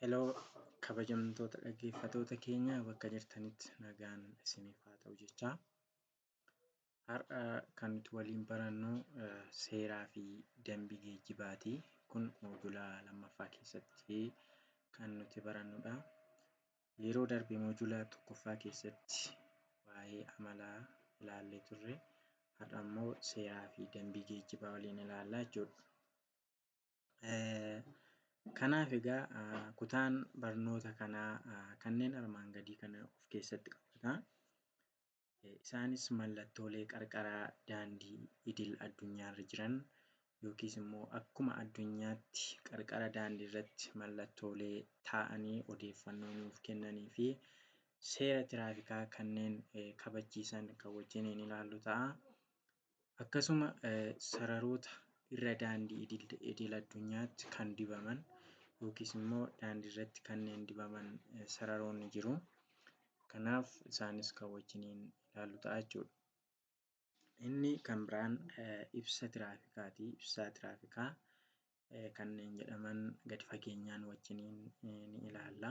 Hello kabajamtoota dhaggeeffattoota keenya bakka jirtanitti nagaan isiniif haa ta'u jechaa. Har'a kan nuti waliin barannu seeraa fi dambii geejjibaati. Kun moojula lammaffaa keessatti kan nuti barannudha. Yeroo darbe moojula tokkoffaa keessatti waa'ee amalaa ilaallee turre. Har'a immoo seeraa fi dambii geejjibaa waliin ilaallaa jechuudha. Kanaaf egaa kutaan barnoota kanaa kanneen armaan gadii kana of keessatti qabata. Isaanis mallattoolee qarqara daandii idil addunyaarra jiran yookiis immoo akkuma addunyaatti qarqara daandii irratti mallattoolee taa'anii odeeffannoo nuuf kennanii fi seera tiraafikaa kanneen kabachiisan kan wajjiniin ilaallu ta'a. Akkasuma sararoota irra daandii idil addunyaatti kan dibaman yookiis immoo daandii irratti kanneen dibaman sararoonni jiru. Kanaaf isaanis kan wajjiniin ilaallu ta'a jechuudha. Inni kan biraan ibsa tiraafikaati. Ibsaa tiraafikaa kanneen jedhaman gadi fageenyaan wajjiniin ni ilaalla.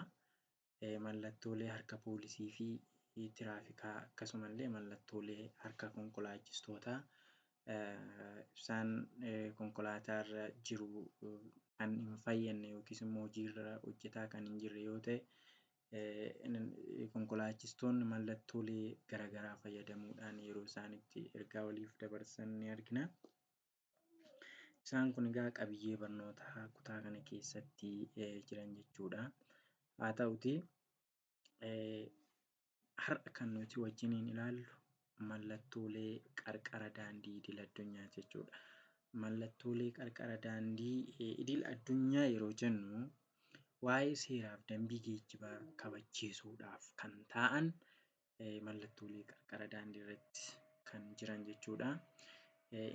Mallattoolee harka poolisii fi tiraafikaa akkasumallee mallattoolee harka konkolaachistootaa ibsaan konkolaataa irra jiru kan hin fayyadne yookiis immoo hojiirra hojjetaa kan hin jirre yoo ta'e, konkolaachistoonni mallattoolee garaagaraa fayyadamuudhaan yeroo isaan itti ergaa waliif dabarsan ni argina. Isaan kun egaa qabiyyee barnootaa kutaa kana keessatti jiran jechuudha. Haa ta'utii har'a kan nuti wajjiniin ilaallu mallattoolee qarqara daandii idil addunyaati jechuudha. Mallattoolee qarqara daandii idil addunyaa yeroo jennu waa'ee seeraaf dambii geejjibaa kabachiisuudhaaf kan taa'an mallattoolee qarqara daandii irratti kan jiran jechuudha.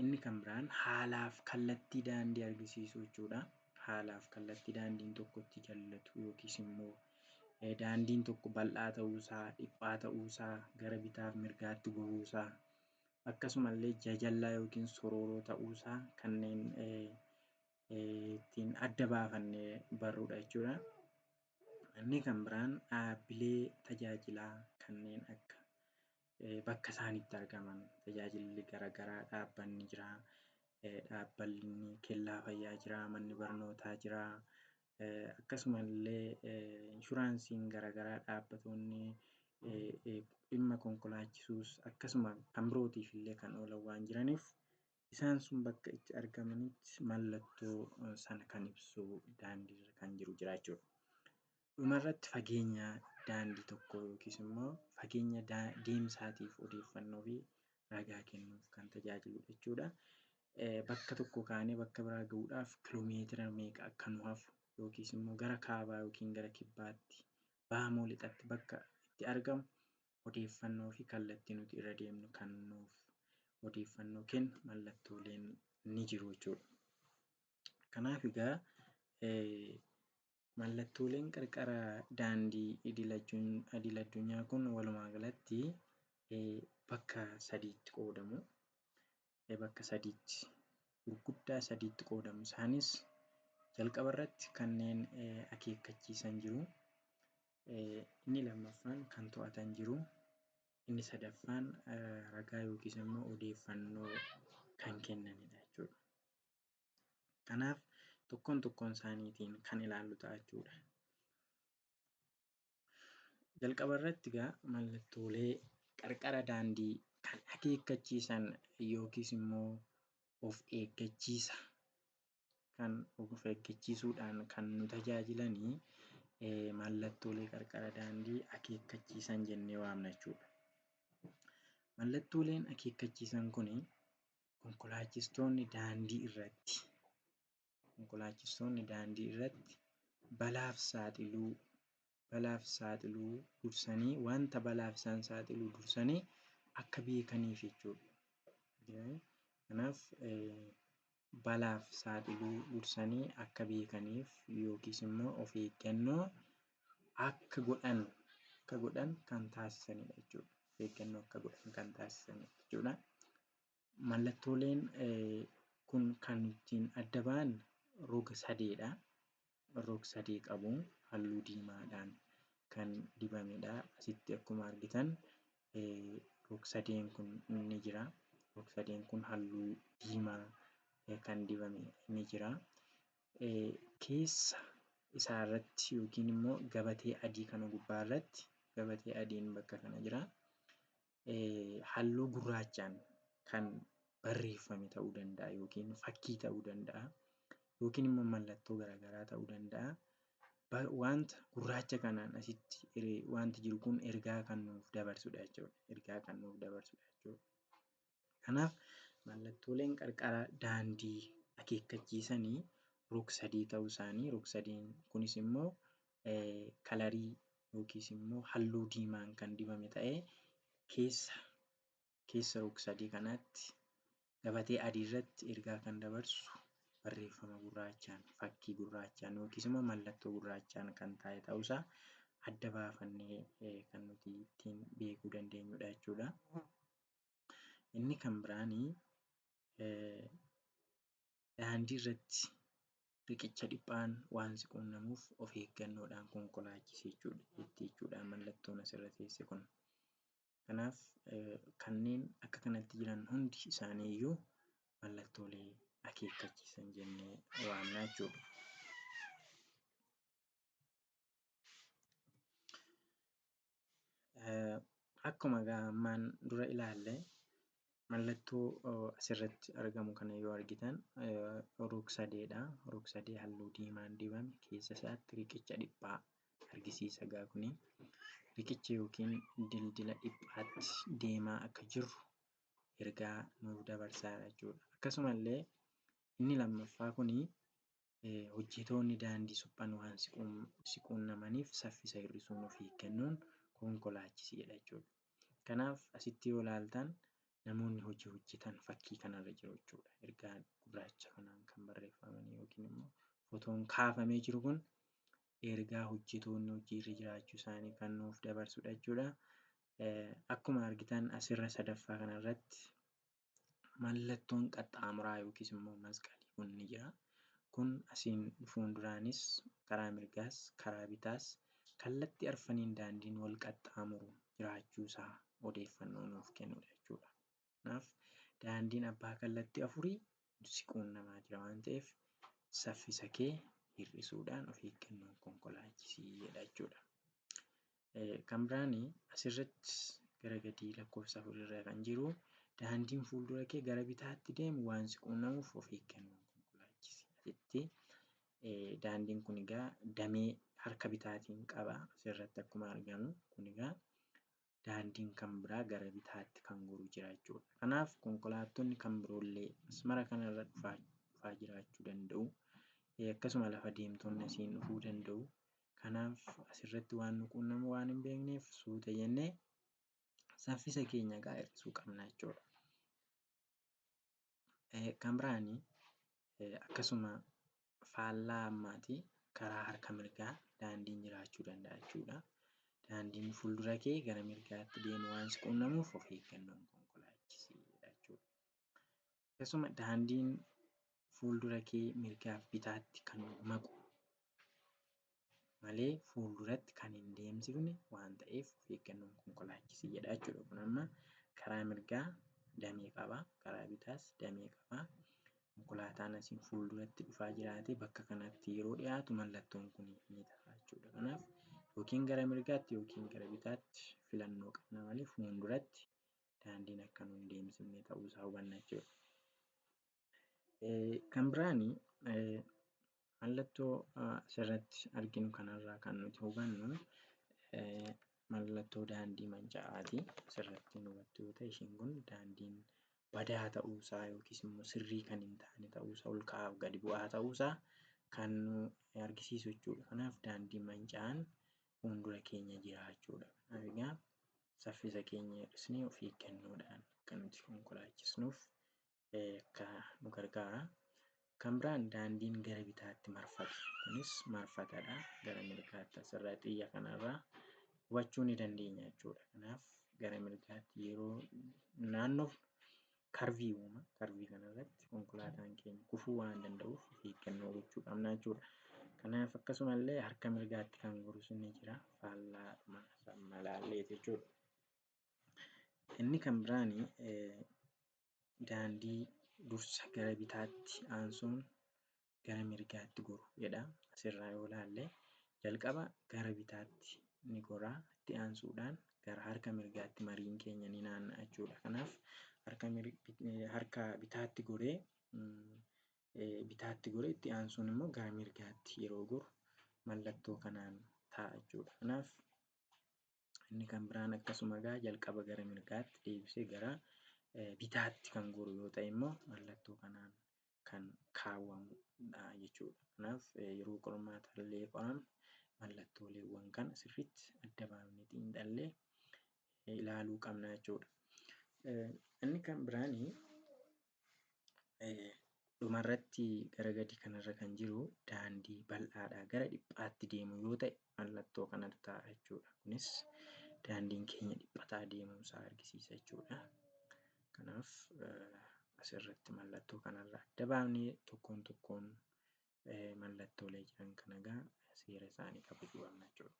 Inni kan biraan haalaaf kallattii daandii argisiisuu jechuudha. Haalaaf kallattii daandiin tokko itti jallatu yookiis immoo daandiin tokko bal'aa ta'uusaa, dhiphaa ta'uusaa, gara bitaaf mirgaatti goruusaa akkasumallee jajallaa yookiin sorooroo ta'uusaa kanneen ittiin adda baafannee barrudha jechuudha. Inni kan biraan dhaabbilee tajaajilaa kanneen akka bakka isaan itti argaman tajaajilli garaagaraa dhaabbanni jira. Dhaabbanni kellaa fayyaa jira, manni barnootaa jira. Akkasumallee inshuraansiin garaagaraa dhaabbatoonni dhimma konkolaachisuus akkasuma kan birootiif illee kan oolan waan jiraniif isaan sun bakka itti argamanitti mallattoo sana kan ibsu daandiirra kan jiru jira jechuudha. Dhumarratti fageenya daandii tokkoo yookiis immoo fageenya deemsaatiif odeeffannoo fi ragaa kennuuf kan tajaajiludha jechuudha. Bakka tokko kaanee bakka biraa gahuudhaaf kiloomeetira meeqa akka nu hafu yookiis immoo gara kaabaa yookiin gara kibbaatti baha moo lixatti bakka itti argamu odeeffannoo fi kallattii nuti irra deemnu kan nuuf odeeffannoo kennu mallattooleen ni jiru jechuudha. Kanaaf egaa mallattooleen qarqara daandii idil addunyaa kun walumaa galatti bakka sadiitti qoodamu. Bakka sadiitti gurguddaa sadiitti qoodamu. Isaanis jalqaba irratti kanneen akeekkachiisan jiru. Inni lammaffaan kan to'atan jiru. Inni sadaffaan ragaa yookiis immoo odeeffannoo kan kennanidha jechuudha. Kanaaf tokkoon tokkoon isaaniitiin kan ilaallu ta'a jechuudha. Jalqaba irratti egaa mallattoolee qarqara daandii kan akeekkachiisan yookiis immoo of eeggachiisa kan of eeggachiisuudhaan kan nu tajaajilanii mallattoolee qarqara daandii akeekkachiisan jennee waamna jechuudha. Mallattooleen akeekkachiisan kuni konkolaachistoonni daandii irratti balaaf saaxiluu dursanii wanta balaaf isaan saaxilu dursanii akka beekaniif jechuudha. Kanaaf balaaf saaxiluu dursanii akka beekaniif yookiis immoo of eeggannoo akka godhan kan taasisanidha jechuudha. Of eeggannoo akka godhan kan taasisanidha jechuudha. Mallattooleen kun kan ittiin adda ba'an roga sadeedha. Rog sadee qabu. halluu diimaadhaan kan dibamedha. Asitti akkuma argitan rog-sadeen kun ni jira. Rog-sadeen kun halluu diimaa kan dibame ni jira. Keessa isaarratti yookiin immoo gabatee adii kana gubbaarratti gabatee adiin bakka kana jira. Halluu gurraachaan kan barreeffame ta'uu danda'a yookiin fakkii ta'uu danda'a yookiin immoo mallattoo garaagaraa ta'uu danda'a. Wanta gurraacha kanaan asitti wanti jiru kun ergaa kan nuuf dabarsudha jechuudha. Ergaa kan nuuf dabarsudha jechuudha. Kanaaf mallattooleen qarqara daandii akeekkachiisanii rog-sadee ta'uu isaanii rog-sadeen kunis immoo kalarii yookiis immoo halluu diimaan kan dibame ta'ee keessa rog-sadee kanaatti gabatee adii irratti ergaa kan dabarsu barreeffama gurraachaan fakkii gurraachaan yookiis immoo mallattoo gurraachaan kan taa'e ta'uusaa adda baafannee kan nuti ittiin beekuu dandeenyudha jechuudha. Inni kan biraanii daandii irratti riqicha dhiphaan waan si quunnamuuf of eeggannoodhaan konkolaachisi jechuudha jechuudha mallattoon asirra teesse kun. Kanaaf kanneen akka kanatti jiran hundi isaanii iyyuu mallattoolee akeekkachiisan jennee waamna jechuudha. Akkuma ammaan dura ilaalle mallattoo asirratti argamu kana yoo argitan rog-sadeedha. Rog-sadee halluu diimaan dibame keessa isaatti riqicha dhiphaa argisiisa egaa kuni. Riqicha yookiin dildila dhiphaatti deemaa akka jirru ergaa nuuf dabarsaa jechuudha. Akkasumallee inni lammaffaa kuni hojjetoonni daandii suphan waan si quunnamaniif saffisa hir'isuun of eeggannoon konkolaachisi jedha jechuudha. Kanaaf asitti yoo ilaaltan namoonni hojii hojjetan fakkii kanarra jiru jechuudha. Ergaa gurraacha kanaan kan barreeffaman yookiin immoo fotoon kaafamee jiru kun ergaa hojjetoonni hojiirra jiraachuu isaanii kan nuuf dabarsudha jechuudha. Akkuma argitan asirra sadaffaa kanarratti mallattoon qaxxaamuraa yookiis immoo masqalii kun ni jira. Kun asiin fuulduraanis karaa mirgaas karaa bitaas kallattii arfaniin daandiin wal qaxxaamuru jiraachuusaa odeeffannoo nuuf kennudha jechuudha. Kanaaf daandiin abbaa kallattii afurii si quunnamaa jira waan ta'eef saffisa kee hir'isuudhaan of eeggannoon konkolaachisii jedha jechuudha. Kan biraanii asirratti gara gadii lakkoofsa afurirra kan jiru daandiin fuuldura kee gara bitaatti deemu waan si quunnamuuf of eeggannoon konkolaachisi. Asitti daandiin kun egaa damee harka bitaatiin qaba. Asirratti akkuma argamu kun egaa daandiin kan biraa gara bitaatti kan goru jira jechuudha. Kanaaf konkolaattonni kan biroollee masmara kanarra dhufaa jiraachuu danda'u. Akkasuma lafa deemtonni asiin dhufuu danda'u. Kanaaf asirratti waan nu quunnamu waan hin beekneef suuta jennee saffisa keenya egaa hir'isuu qabna jechuudha. Kan biraanii akkasuma faallaa ammaatii karaa harka mirgaa daandiin jiraachuu danda'a jechuudha. Daandiin fuuldura kee gara mirgaatti deemu waan si quunnamuuf of eeggannoon konkolaachisi jechuudha. Akkasuma daandiin fuuldura kee mirgaaf bitaatti kan maqu malee fuulduratti kan hin deemsifne waan ta'eef of eeggannoon konkolaachisi jedha jechuudha. Kun amma karaa mirgaa damee qaba, karaa bitaas damee qaba. Konkolaataan asiin fuulduratti dhufaa jiraate bakka kanatti yeroo dhiyaatu mallattoon kun ni ta'a jechuudha. Kanaaf yookiin gara mirgaatti yookiin gara bitaatti filannoo qabna malee fuulduratti daandiin akka nu hin deemsifne ta'uusaa hubanna jechuudha. Kan biraanii mallattoo asirratti arginu kanarraa kan nuti hubannu mallattoo daandii manca'aati. Asirratti nu hubattu yoo ta'e ishiin kun daandiin badaa ta'uusaa yookiis immoo sirrii kan hin taane ta'uusaa ol ka'aaf gadi bu'aa ta'uusaa kan nu argisiisu jechuudha. Kanaaf daandii manca'aan fuuldura keenya jira jechuudha. Kanaaf egaa saffisa keenya hir'isnee of eeggannoodhaan akka nuti konkolaachisnuuf akka nu gargaara. Kan biraan daandiin gara bitaatti marfatu kunis marfatadha. Gara mirgaatti asirraa xiyya kanarraa hubachuu ni dandeenya jechuudha. Kanaaf gara mirgaatti yeroo naannofnu karvii uuma. Karvii kanarratti konkolaataan keenya kufuu waan danda'uuf of eeggannoo gochuu qabna jechuudha. Kanaaf akkasumallee harka mirgaatti kan gorus ni jira. Faallaadhuma malaallee jechuudha. Inni kan biraan daandii dursa gara bitaatti aansuun gara mirgaatti goru jedha. Asirraa yoo ilaalle jalqaba gara bitaatti ni goraa, itti aansuudhaan gara harka mirgaatti mariin keenya ni naanna'a jechuudha. Kanaaf harka bitaatti goree itti aansuun immoo gara mirgaatti yeroo goru mallattoo kanaan ta'a jechuudha. Kanaaf inni kan biraan akkasuma egaa jalqaba gara mirgaatti deebisee gara bitaatti kan goru yoo ta'e immoo mallattoo kanaan kan kaawwamudha jechuudha. Kanaaf yeroo qormaata illee qoramnu mallattooleewwan kana sirriitti adda baafnee xiinxallee ilaaluu qabna jechuudha. Inni kan biraan dhumarratti gara gadi kanarra kan jiru daandii bal'aadhaa gara dhiphaatti deemu yoo ta'e mallattoo kanatu ta'a jechuudha. Kunis daandiin keenya dhiphataa deemuusaa argisiisa jechuudha. Kanaaf asirratti mallattoo kanarra adda baafnee tokkoon tokkoon mallattoolee jiran kana egaa seera isaanii kabajuu qabna jechuudha.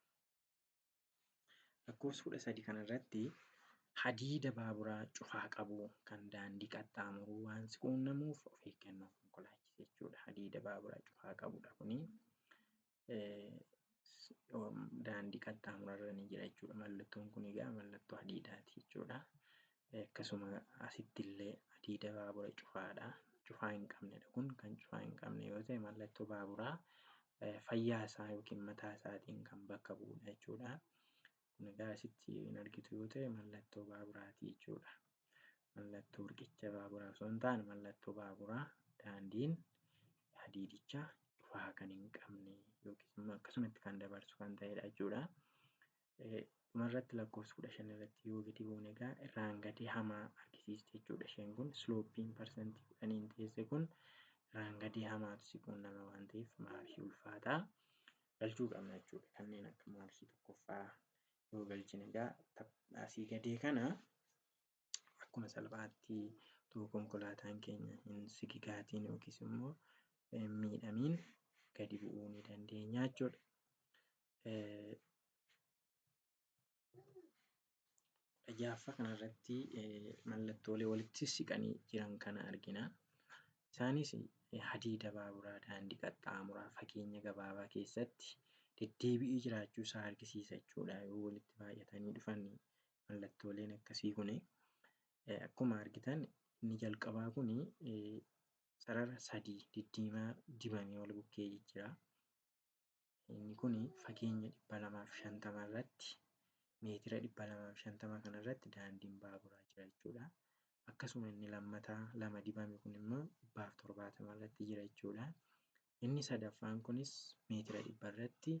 Lakkoofsa 13 kanarratti hadiida baaburaa cufaa qabu kan daandii qaxxaamuru waan si quunnamuuf of eeggannoo konkolaachise jechuudha. Hadiida baaburaa cufaa qabudha kuni. Daandii qaxxaamurarra ni jira jechuudha. Mallattoon kun egaa mallattoo hadiidaati jechuudha. Akkasuma asitti illee hadiida baabura cufaadha. Cufaa hin qabnedha kun kan cufaa hin qabne yoo ta'e mallattoo baaburaa fayyaa isaa yookiin mataa isaatiin kan bakka bu'udha jechuudha. Kun egaa asitti hin argitu yoo ta'e mallattoo baaburaati jechuudha. Mallattoo riqicha baaburaa osoo hin taane mallattoo baaburaa daandiin hadiidicha cufaa kan hin qabne yookiis immoo akkasumatti kan dabarsu kan ta'edha jechuudha. Dhumarratti lakkoofsa 15 irratti yoo gadi buune egaa irraan gadee hamaa argisiisti jechuudha. Isheen kun slooppiin 10% teesse kun irraan gadee hamaatu si quunnama waan ta'eef maarshii ulfaataa galchuu qabna jechuudha. Kanneen akka maarshii tokkoffaa yoo galchine egaa asii gadee kana akkuma salphaatti utuu konkolaataan keenya hin sigigaatiin yookiis immoo hin miidhamiin gadi bu'uu ni dandeenya jechuudha. Jaaffaa kanarratti mallattoolee walitti siqanii jiran kana argina. Isaanis hadiida baaburaa daandii qaxxaamuraa fageenya gabaabaa keessatti deddeebi'ee jiraachuu isaa argisiisa jechuudha. Yoo walitti baay'atanii dhufan mallattooleen akkasii kuni akkuma argitan inni jalqabaa kuni sarara sadii diddiimaa dibamee wal bukkee jira. Inni kuni fageenya 250 irratti meetira 250 kanarratti daandiin baaburaa jira jechuudha. Akkasuma inni lammataa lama dibame kun immoo 170 irratti jira jechuudha. Inni sadaffaan kunis meetira 100 irratti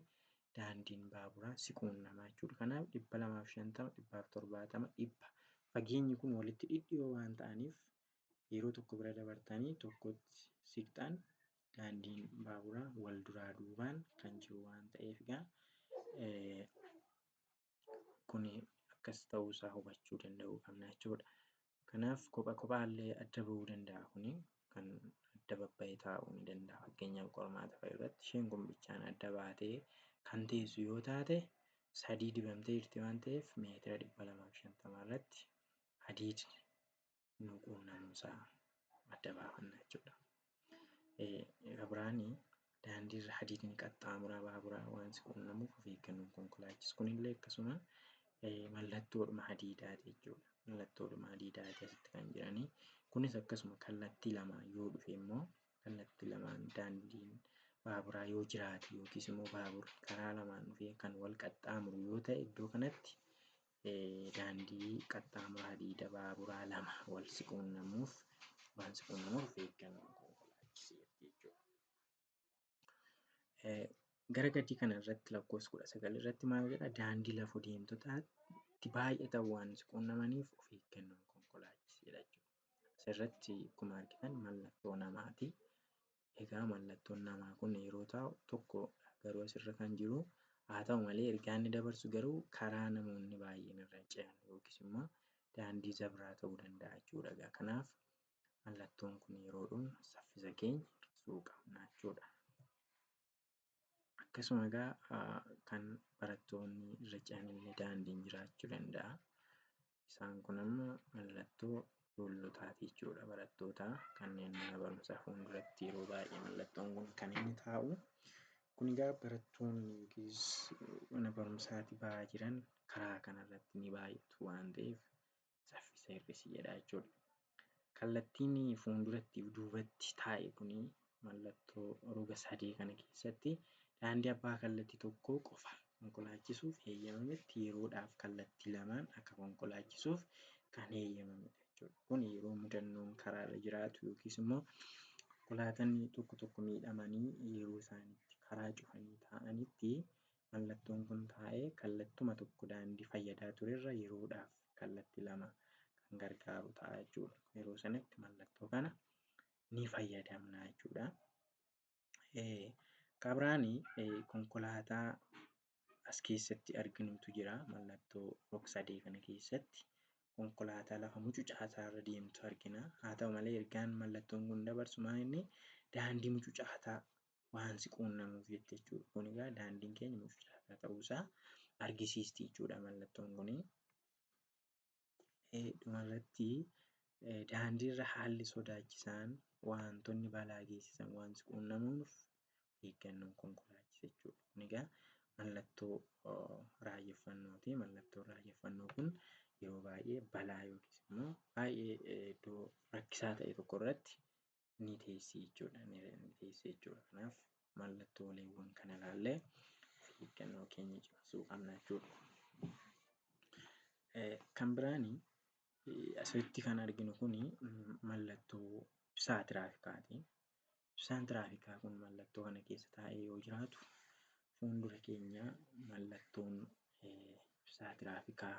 daandiin baaburaa si quunnamaa jechuudha. Kanaaf 250, 170, 100 fageenyi kun walitti dhidhiyoo waan ta'aniif yeroo tokko bira dabartanii tokkotti siqxan daandiin baaburaa wal duraa duubaan kan jiru waan ta'eef egaa kuni akkas ta'uusaa hubachuu danda'uu qabna jechuudha. Kanaaf kopha kophaallee adda ba'uu danda'a kuni kan adda babba'ee taa'uu ni danda'a. Fakkeenyaaf qormaata fa'a irratti isheen kun bichaan adda baatee kan teessu yoo taate sadii dibamtee jirti waan ta'eef meetira 250 irratti hadiidni nu quunnamuusaa adda baafanna jechuudha. Biraanii daandiirra hadiidni qaxxaamuraa baaburaa waan si quunnamuuf of eeggannoon konkolaachisu. Kunillee akkasuma mallattoodhuma hadiidaati jechuudha. Mallattoodhuma hadiidaati asitti kan jiranii. Kunis akkasuma kallattii lamaan yoo dhufe immoo kallattii lamaan daandiin baaburaa yoo jiraate yookiis immoo baaburri karaa lamaan dhufee kan wal qaxxaamuru yoo ta'e iddoo kanatti daandii qaxxaamura hadiida baaburaa lama wal si quunnamuuf waan si quunnamuuf of eeggannoon konkolaachiseeti jechuudha. Gara gadii kana irratti lakkoofsa 19 irratti maal jedha? Daandii lafa deemtotaatti baay'atan waan si quunnamaniif of eeggannoon konkolaachisedha jechuudha. Asirratti akkuma argitan mallattoo namaati. Egaa mallattoon namaa kun yeroo taa'u tokko garuu asirra kan jiru haa ta'u malee ergaa inni dabarsu garuu karaa namoonni baay'een irra ce'an yookiis immoo daandii zabraa ta'uu danda'a jechuudha. Egaa kanaaf mallattoon kun yeroo dhumu saffisa keenya hir'isuu qabna jechuudha. Akkasuma egaa kan barattoonni irra ce'anillee daandiin jiraachuu danda'a. Isaan kun amma mallattoo ijoollotaati jechuudha. Barattoota kanneen mana barumsaa fuulduratti yeroo baay'ee mallattoon kun kan inni taa'u. Kun egaa barattoonni yookiis mana barumsaatii ba'aa jiran karaa kanarratti ni baay'atu waan ta'eef saffisa hir'isi jedha jechuudha. Kallattiin fuulduratti duubatti taa'e kuni mallattoo roga sadee kana keessatti daandii abbaa kallattii tokkoo qofa konkolaachisuuf heeyyamametti yeroodhaaf kallattii lamaan akka konkolaachisuuf kan heeyyamamedha jechuudha. Kun yeroo mudannoon karaarra jiraatu yookiis immoo konkolaataan tokko tokko miidhamanii yeroo isaan itti karaa cufanii taa'anitti mallattoon kun taa'ee kallattuma tokko daandii fayyadaa turerra yeroodhaaf kallattii lama kan gargaaru ta'a jechuudha. Yeroo sanatti mallattoo kana ni fayyadamna jechuudha. Kan biraan konkolaataa as keessatti arginutu jira. Mallattoo rog-sadee kana keessatti konkolaataa lafa mucucaataa irra deemtu argina. Haa ta'u malee ergaan mallattoon kun dabarsu maal inni daandii mucucaataa waan si quunnamuuf jette jechuudha. Kun egaa daandiin keenya mucucaataa ta'uusaa argisiisti jechuudha mallattoon kuni. Dhumarratti daandiirra haalli sodaachisaan wantoonni balaa geessisan waan si quunnamuuf eeggannoon konkolaachisi jechuudha. Kun egaa mallattoo raajeffannooti. Mallattoon raajeffannoo kun yeroo baay'ee balaa yookiis immoo baay'ee iddoo rakkisaa ta'e tokko irratti ni teessi jechuudha. Ni teessi jechuudha. Kanaaf mallattooleewwan kana ilaallee of eeggannoo keenya cimsuu qabna jechuudha. Kan biraani asirratti kan arginu kuni mallattoo ibsaa tiraafikaati. Ibsaan tiraafikaa kun mallattoo kana keessa taa'ee yoo jiraatu fuuldura keenya mallattoon ibsaa tiraafikaa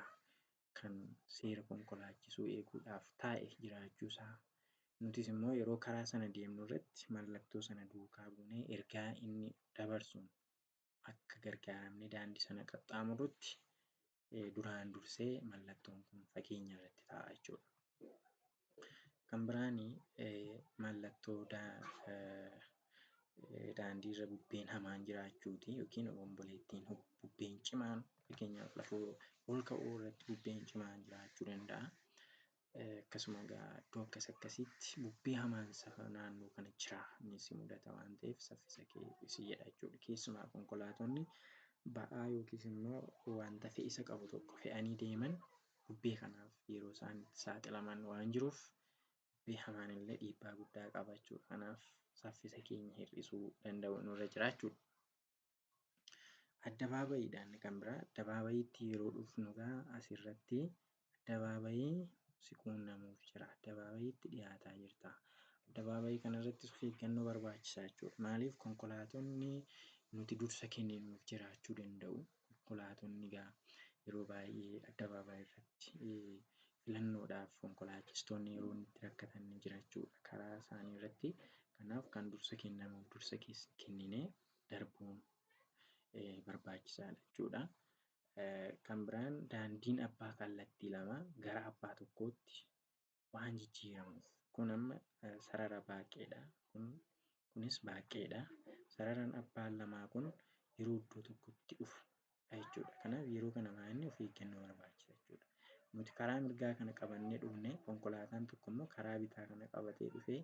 kan seera konkolaachisuu eeguudhaaf taa'e jiraachuusaa nutis immoo yeroo karaa sana deemnu irratti mallattoo sana duukaa buunee ergaa inni dabarsuun akka gargaaramnee daandii sana qaxxaamurrutti duraan dursee mallattoon kun fageenya irratti taa'a jechuudha. Kan biraani mallattoo daandiirra bubbeen hamaan jiraachuuti yookiin obomboleettiin bubbeen cimaan fakkeenyaaf lafa ol ka'oo irratti bubbeen cimaan jiraachuu danda'a. Akkasuma egaa iddoo akkas akkasiitti bubbee hamaan safa naannoo kana jira innis mudata waan ta'eef saffisa kee hir'isi jedha jechuudha. Keessumaa konkolaatonni ba'aa yookiis immoo wanta fe'isa qabu tokko fe'anii deeman bubbee kanaaf yeroo isaan itti saaxilaman waan jiruuf bubbee hamaan illee dhiibbaa guddaa qaba jechuudha. Kanaaf saffisa keenya hir'isuu danda'u nurra jira jechuudha. Addabaabayiidha inni kan biraa. Addabaabayiitti yeroo dhufnu egaa asirratti addabaabayii si quunnamuuf jira. Addabaabayiitti dhiyaataa jirta. Addabaabayii kanarrattis of eeggannoo barbaachisaa jechuudha. Maaliif konkolaatonni nuti dursa kenninuuf jiraachuu danda'u. Konkolaatonni egaa yeroo baay'ee addabaabayii irratti filannoodhaaf konkolaachistoonni yeroo itti rakkatan ni jira jechuudha karaa isaanii irratti. Kanaaf kan dursa kennamuuf dursa kenninee darbuun barbaachisaadha jechuudha. Kan biraan daandiin abbaa kallattii lama gara abbaa tokkootti waan jijjiiramuuf kun amma sarara baaqeedha. Kunis baaqeedha. Sararaan abbaan lamaa kun yeroo iddoo tokkotti dhufu jechuudha. Kanaaf yeroo kana maal of eeggannoo barbaachisa jechuudha. Nuti karaa mirgaa kana qabannee dhufne konkolaataan tokko immoo karaa bitaa kana qabatee dhufee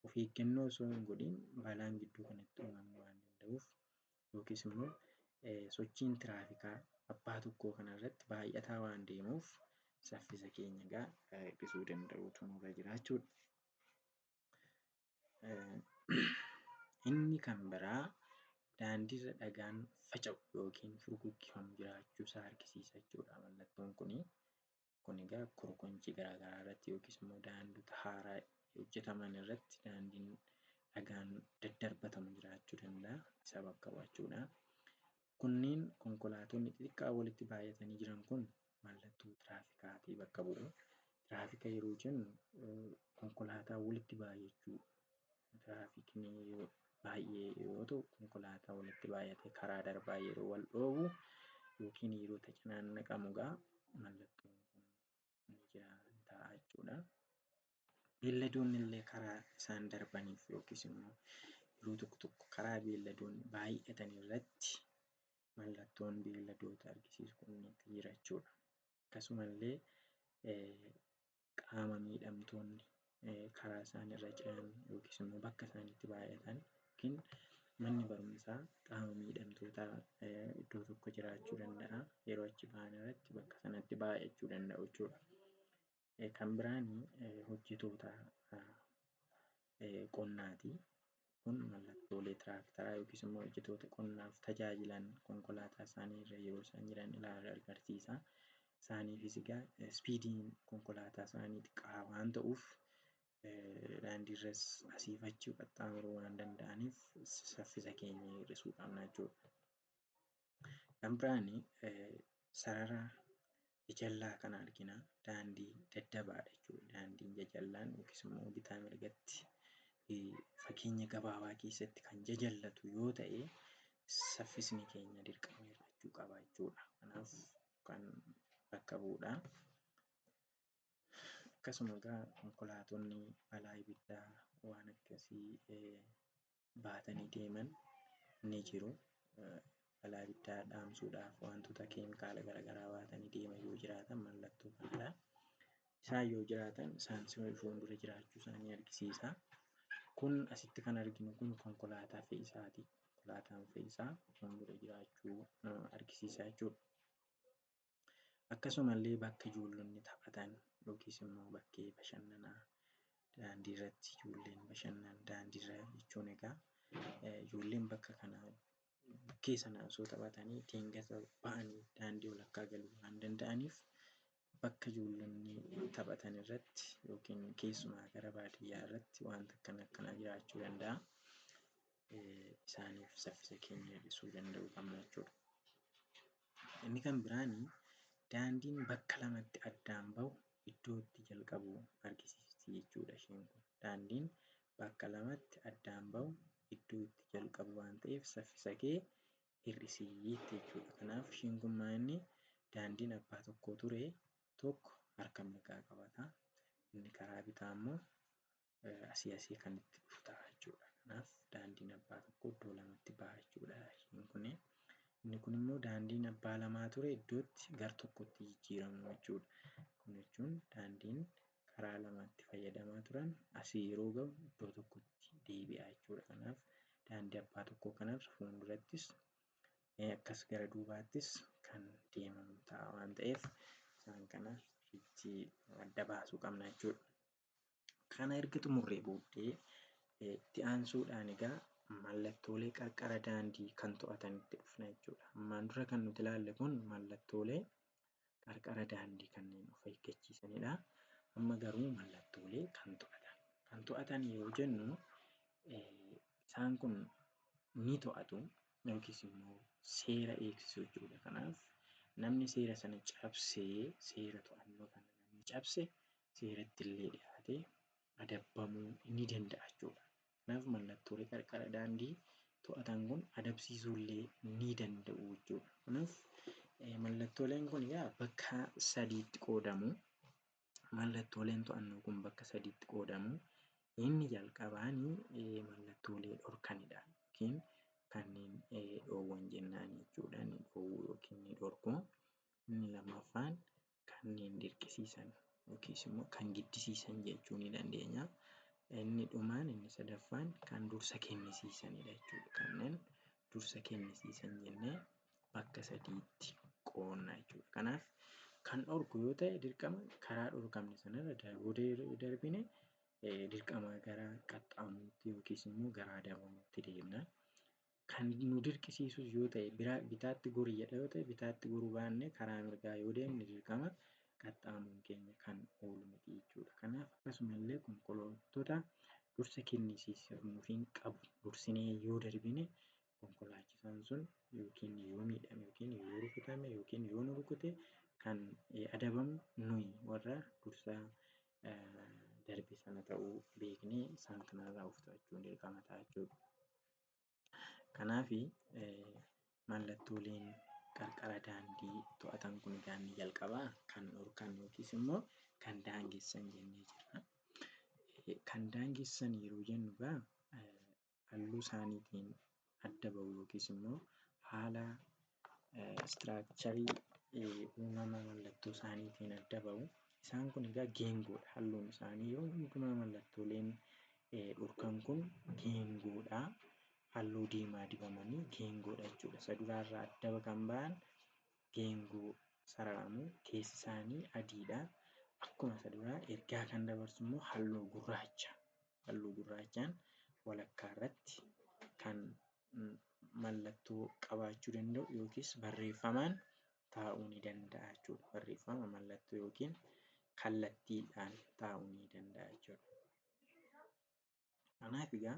of eeggannoo osoo hin godhin balaan gidduu kanatti uumamuu waan danda'uuf yookiis immoo sochiin tiraafikaa abbaa tokkoo kanarratti baay'ataa waan deemuuf saffisa keenya egaa hir'isuu danda'uutu nurra jira jechuudha. Inni kan biraa daandiirra dhagaan faca'u yookiin furguggifamu jiraachuusaa argisiisa jechuudha mallattoon kuni. Kun egaa korokoncii garaa garaa irratti yookiis immoo daandiita haaraa hojjetaman irratti daandiin dhagaan daddarbatamu jiraachuu danda'a. Isa bakka bu'a jechuudha. Kunneen konkolaatonni xixiqqaa walitti baay'atanii jiran kun mallattoo tiraafikaatii bakka bu'u. Tiraafika yeroo jennu konkolaataa walitti baay'achuu tiraafikni baay'ee yeroo ta'u konkolaataa walitti baay'atee karaa darbaa yeroo wal dhoowwu yookiin yeroo tacinaannaqamu egaa mallattoon kun ni jira ta'a jechuudha. Beelladoonni illee karaa isaan darbaniif yookiis immoo Yeroo tokko tokko karaa beelladoonni baay'atan irratti mallattoon beelladoota argisiisu kun jira jechuudha. Akkasumallee qaama miidhamtoonni karaa isaan irra ce'an yookiis immoo bakka isaan itti baay'atan yookiin manni barumsaa qaama miidhamtootaa iddoo tokko jiraachuu danda'a. Yeroo achi ba'an irratti bakka sanatti baay'achuu danda'u jechuudha. Kan biraan hojjetoota qonnaati. Kun mallattoolee tiraaktaraa yookiis immoo hojjetoota qonnaaf tajaajilan konkolaataa isaanii irra yeroo isaan jiran ilaala agarsiisa. Isaaniifis egaa speediin konkolaataa isaanii xiqqaa waan ta'uuf daandiirras asiif achi qaxxaamuruu waan danda'aniif saffisa keenya hir'isuu qabna jechuudha. Kan biraan sarara jajallaa kana argina. Daandii daddabaadha jechuudha. Daandiin jajallaan yookiis immoo bitaa mirgatti fageenya gabaabaa keessatti kan jajallatu yoo ta'e saffisni keenya dirqama hir'achuu qaba jechuudha. Kanaaf kan bakka bu'uudha. Akkasuma egaa konkolaatonni balaa ibiddaa waan akkasii baatanii deeman ni jiru. Balaa ibiddaa dhaamsuudhaaf wantoota keemikaala garaagaraa baatanii deeman yoo jiraatan mallattoo kanadha. Isaan yoo jiraatan isaan fuuldura jiraachuu isaanii argisiisa. Kun asitti kan arginu kun konkolaataa fe'isaati. Konkolaataan fe'isaa fuuldura jiraachuu argisiisa jechuudha. Akkasumallee bakka ijoollonni taphatan yookiis immoo bakkee bashannanaa daandii irratti ijoolleen bashannan daandiirra jechuun egaa ijoolleen bakka kana bakkee sana osoo taphatanii dingata ba'anii daandii walakkaa galuu waan danda'aniif bakka ijoollonni taphatan irratti yookiin keessumaa gara baadiyyaa irratti wanta akkana akkanaa jiraachuu danda'a. Isaaniif saffisa keenya hir'isuu danda'uu qabna jechuudha. Inni kan biraan daandiin bakka lamatti addaan bahu iddoo itti jalqabu argisiisti jechuudha isheen kun. Daandiin bakka lamatti addaan bahu iddoo itti jalqabu waan ta'eef saffisa kee hir'isii jechuudha. Kanaaf isheen kun maal daandiin abbaa tokkoo ture tokko harka mirgaa qabata. Inni karaa bitaa immoo asii asii kan itti dhufu ta'a jechuudha. Kanaaf daandiin abbaa tokkoo iddoo lamatti baha jechuudha isheen kuni. Inni kun immoo daandiin abbaa lamaa ture iddootti gar tokkotti jijjiiramu jechuudha. Kun jechuun daandiin karaa lamatti fayyadamaa turan asii yeroo gahu iddoo tokkotti deebi'a jechuudha. Kanaaf daandii abbaa tokkoo kanarra fuuldurattis akkas gara duubaattis kan deemamu ta'a waan ta'eef isaan kana itti adda baasuu qabna jechuudha. Kana erga xumurree booddee itti aansuudhaan egaa mallattoolee qarqara daandii kan to'atanitti dhufna jechuudha. Ammaan dura kan nuti ilaalle kun mallattoolee qarqara daandii kanneen of eeggachiisanidha. Amma garuu mallattoolee kan to'atan. Kan to'atan yeroo jennu isaan kun ni to'atu yookiis immoo seera eegsisu jechuudha. Kanaaf namni seera sana cabsee seera to'annoo kana namni cabse seeratti illee dhiyaatee adabamuu ni danda'a jechuudha. Kanaaf mallattoolee qarqara daandii to'atan kun adabsiisuu illee ni danda'u jechuudha. Kanaaf mallattooleen kun egaa bakka sadiitti qoodamu. Mallattooleen to'annoo kun bakka sadiitti qoodamu. Inni jalqabaan mallattoolee dhorkanidha yookiin kanneen dhoowwan jennaan jechuudha. Ni dhoowwu yookiin ni dhorku. Inni lammaffaan kanneen dirqisiisan yookiis immoo kan giddisiisan jechuu ni dandeenya. Inni dhumaan inni sadaffaan kan dursa kennisiisanidha jechuudha. Kanneen dursa kennisiisan jennee bakka sadiitti qoodna jechuudha. Kanaaf kan dhorku yoo ta'e dirqama karaa dhorkamne sanarra yoo darbine dirqama gara qaxxaamuruutti yookiis immoo gara adabamuutti deemna. Kan nu dirqisiisus yoo ta'e bitaatti gori jedha yoo ta'e bitaatti goruu baanne karaa mirgaa yoo deemne dirqama qaxxaamuruun keenya kan oolu miti jechuudha. Kanaaf akkasumallee konkolaattota dursa kennisiifamuufiin qabu dursinee yoo darbine konkolaachisaan sun yookiin yoo miidhame yookiin yoo rukutame yookiin yoo nu rukute kan adabamu nuyi warra dursa darbe sana ta'uu beeknee isaan kanarraa of to'achuun dirqama ta'a jechuudha. Kanaafi mallattooleen qarqara daandii to'atan kun egaa inni jalqabaa kan dhorkan yookiis immoo kan daangessan jennee jirra. Kan daangessan yeroo jennu egaa halluu isaaniitiin adda bahu yookiis immoo haala structure uumama mallattoo isaaniitiin adda bahu. Isaan kun egaa geengoodha. Halluun isaanii yeroo hundumaa mallattooleen dhorkan kun geengoodha. Halluu diimaa dibamanii geengoodha jechuudha. Isa duraarraa adda kan ba'an geengoo sararamu keessi isaanii adiidha. Akkuma isa duraa ergaa kan dabarsu immoo halluu gurraacha. Halluu gurraachaan walakkaa irratti kan mallattoo qabaachuu danda'u yookiis barreeffamaan taa'uu ni danda'a jechuudha. Barreeffama mallattoo yookiin kallattiidhaan taa'uu ni danda'a jechuudha. Kanaaf egaa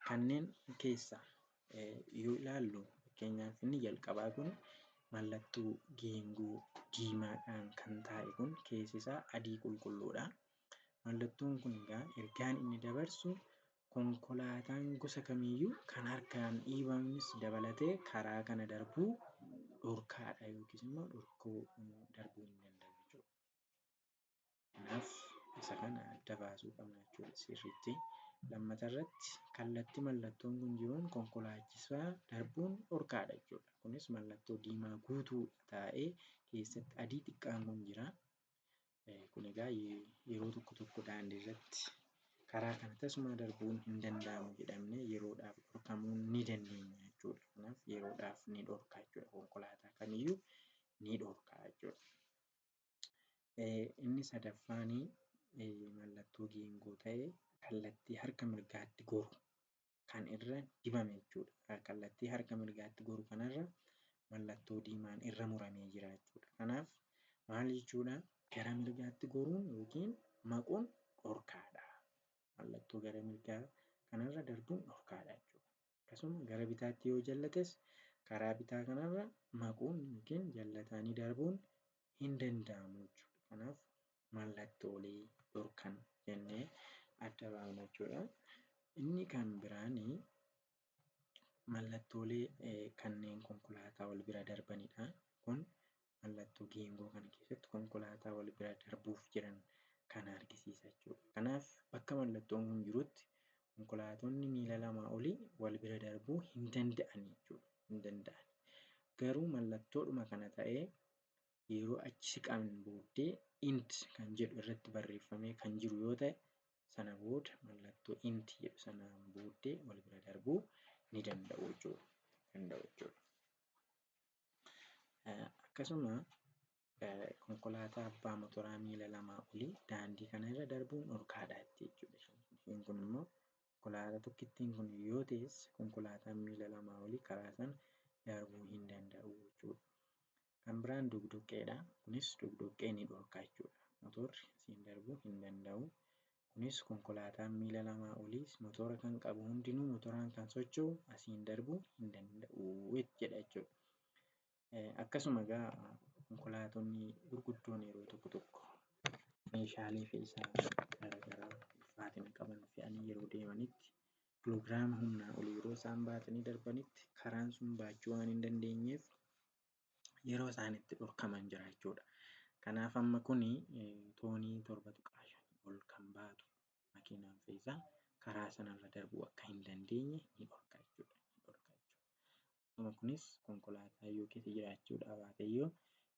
kanneen keessaa yoo ilaallu fakkeenyaaf inni jalqabaa kun mallattoo geengoo diimaadhaan kan taa'e kun keessi isaa adii qulqulluudha. Mallattoon kun egaa ergaan inni dabarsu konkolaataan gosa kamiiyyuu kan harkaan dhiibamus dabalatee karaa kana darbuu dhorkaadha yookiis immoo dhorkuu darbuu hin danda'u jechuudha. Kanaaf isa kana adda baasuu qabna jechuudha sirriitti. Lammata irratti kallattii mallattoon kun jiruun konkolaachisaa darbuun dhorkaadha jechuudha. Kunis mallattoo diimaa guutuu taa'ee keessatti adii xiqqaan kun jira. Kun egaa yeroo tokko tokko daandii irratti karaa kana tasuma darbuun hin danda'amu jedhamnee yeroodhaaf dhorkamuu ni dandeenya jechuudha. Kanaaf yeroodhaaf ni dhorka jechuudha. Konkolaataa kamiyyuu ni dhorka jechuudha. Inni sadaffaanii mallattoo geengoo ta'ee kallattii harka mirgaatti goru kan irra dibame jechuudha. Kallattii harka mirgaatti goru kanarra mallattoo diimaan irra muramee jira jechuudha. Kanaaf maal jechuudha? Gara mirgaatti goruun yookiin maquun dhorkaadha. Mallattoo gara mirgaa kanarra darbuun dhorkaadha jechuudha. Akkasuma gara bitaatti yoo jallates karaa bitaa kanarra maquun yookiin jallatanii darbuun hin danda'amu jechuudha. Kanaaf mallattoolee dhorkan jennee adda baafna jechuudha. Inni kan biraanii mallattoolee kanneen konkolaataa wal bira darbanidha. Kun mallattoo geengoo kana keessatti konkolaataa wal bira darbuuf jiran kan argisiisa jechuudha. Kanaaf bakka mallattoon kun jirutti konkolaatonni miila lamaa olii wal bira darbuu hin danda'an jechuudha. Hin danda'an. Garuu mallattoodhuma kana ta'ee yeroo achi siqan booddee int kan jedhu irratti barreeffamee kan jiru yoo ta'e sana booda mallattoo int jedhu sanaan booddee wal bira darbuu ni danda'u jechuudha. Akkasuma konkolaataa abbaa motoraa miila lamaa olii daandii kana irra darbuun dhorkaadha jechuudha. Isheen kun immoo konkolaataa tokkittiin kun yoo ta'es konkolaataan miila lamaa olii karaa sana darbuu hin danda'u jechuudha. Kan biraan doqdoqqeedha. Kunis doqdoqqee ni dhorka jechuudha. Motorri asiin darbuu hin danda'u. Kunis konkolaataan miila lamaa oliis motora kan qabu hundinuu motoraan kan socho'u asiin darbuu hin danda'u jedha jechuudha. Akkasuma egaa konkolaatonni gurguddoon yeroo tokko tokko meeshaalee fe'iisaa garaagaraa ulfaatina qaban fe'anii yeroo deemanitti kiloogiraama humnaa olii yeroo isaan baatanii darbanitti karaan sun baachuu waan hin dandeenyeef yeroo isaan itti dhorkaman jira jechuudha. Kanaaf amma kuni toonii 7.5 ol kan baatu makiinaan fe'iisaa karaa sanarra darbuu akka hin dandeenye ni dhorka jechuudha. Kunis konkolaataa yoo keessa jiraachuudhaa baate iyyuu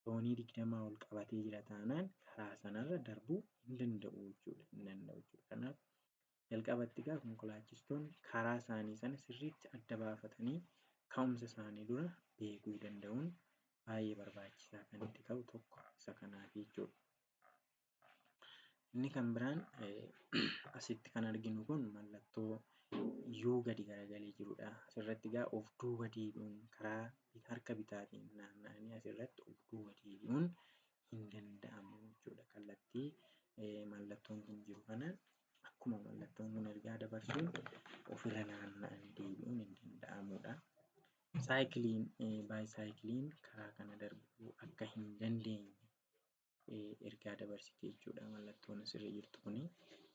toonii 20 ol qabatee jira taanaan karaa sanarra darbuu hin danda'u jechuudha. Hin danda'u jechuudha. Kanaaf jalqabatti egaa konkolaachistoonni karaa isaanii sana sirriitti adda baafatanii ka'umsa isaanii dura beekuu danda'uun baay'ee barbaachisaa kan itti ta'u tokko isa kanaaf jechuudha. Inni kan biraan asitti kan arginu kun mallattoo yoo gadi garagalee jirudha. Asirratti egaa of duuba deebi'uun karaa harka bitaatiin naanna'anii asirratti of duuba deebi'uun hin danda'amu jechuudha. Kallattii mallattoon kun jiru kanaan akkuma mallattoon kun ergaa dabarsuun ofirra naanna'anii deebi'uun hin danda'amudha. Saayikiliin baayisaayikiliin karaa kana darbuu akka hin dandeenye ergaa dabarsiti jechuudha. Mallattoon asirra jirtu kuni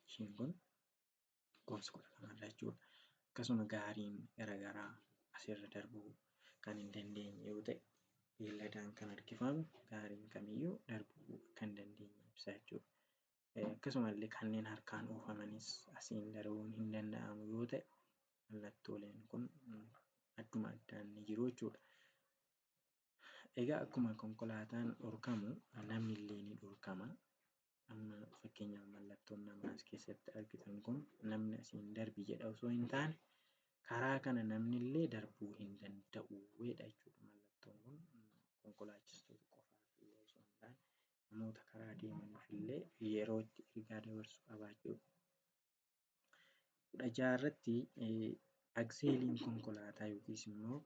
ishiin kun lakkoofsa 12 jechuudha. Akkasuma gaariin garaagaraa asirra darbuu kan hin dandeenye yoo ta'e beelladaan kan harkifamu gaariin kamiyyuu darbuu akka hin dandeenye ibsa jechuudha. Akkasumallee kanneen harkaan oofamanis asiin darbuun hin danda'amu yoo ta'e Mallattooleen kun adduma addaan ni jiru jechuudha. Egaa akkuma konkolaataan dhorkamu namni illee ni dhorkama. Amma fakkeenyaaf mallattoon nama as keessatti argitan kun namni asiin darbi jedha osoo hin taane karaa kana namni illee darbuu hin danda'u jedha jechuudha. Mallattoon kun konkolaachistoota qofaaf illee osoo hin taane namoota karaa deemaniif illee yeroo itti ergaa dabarsu qaba jechuudha. 16 irratti akseeliin konkolaataa yookiis immoo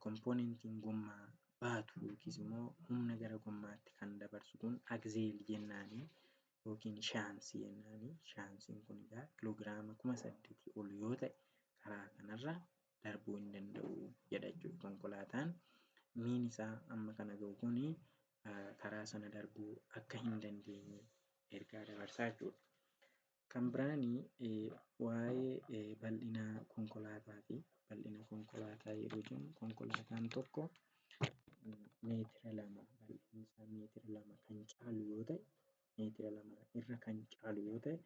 kompoonentiin gommaa baatu yookiis immoo humna gara gommaatti kan dabarsu kun akzeel jennaani yookiin shaansii jennaani. Shaansiin kun egaa kiloogiraama 8,000 ol yoo ta'e karaa kanarra darbuu hin danda'u jedha jechuudha. Konkolaataan miin isaa amma kana ga'u kuni karaa sana darbuu akka hin dandeenye ergaa dabarsaa jechuudha. Kan biraani waa'ee bal'ina konkolaataati. Bal'ina konkolaataa yeroo jennu konkolaataan tokko meetira 2 bal'inni isaa meetira 2 kan caalu yoo ta'e, meetira 2 irra kan caalu yoo ta'e,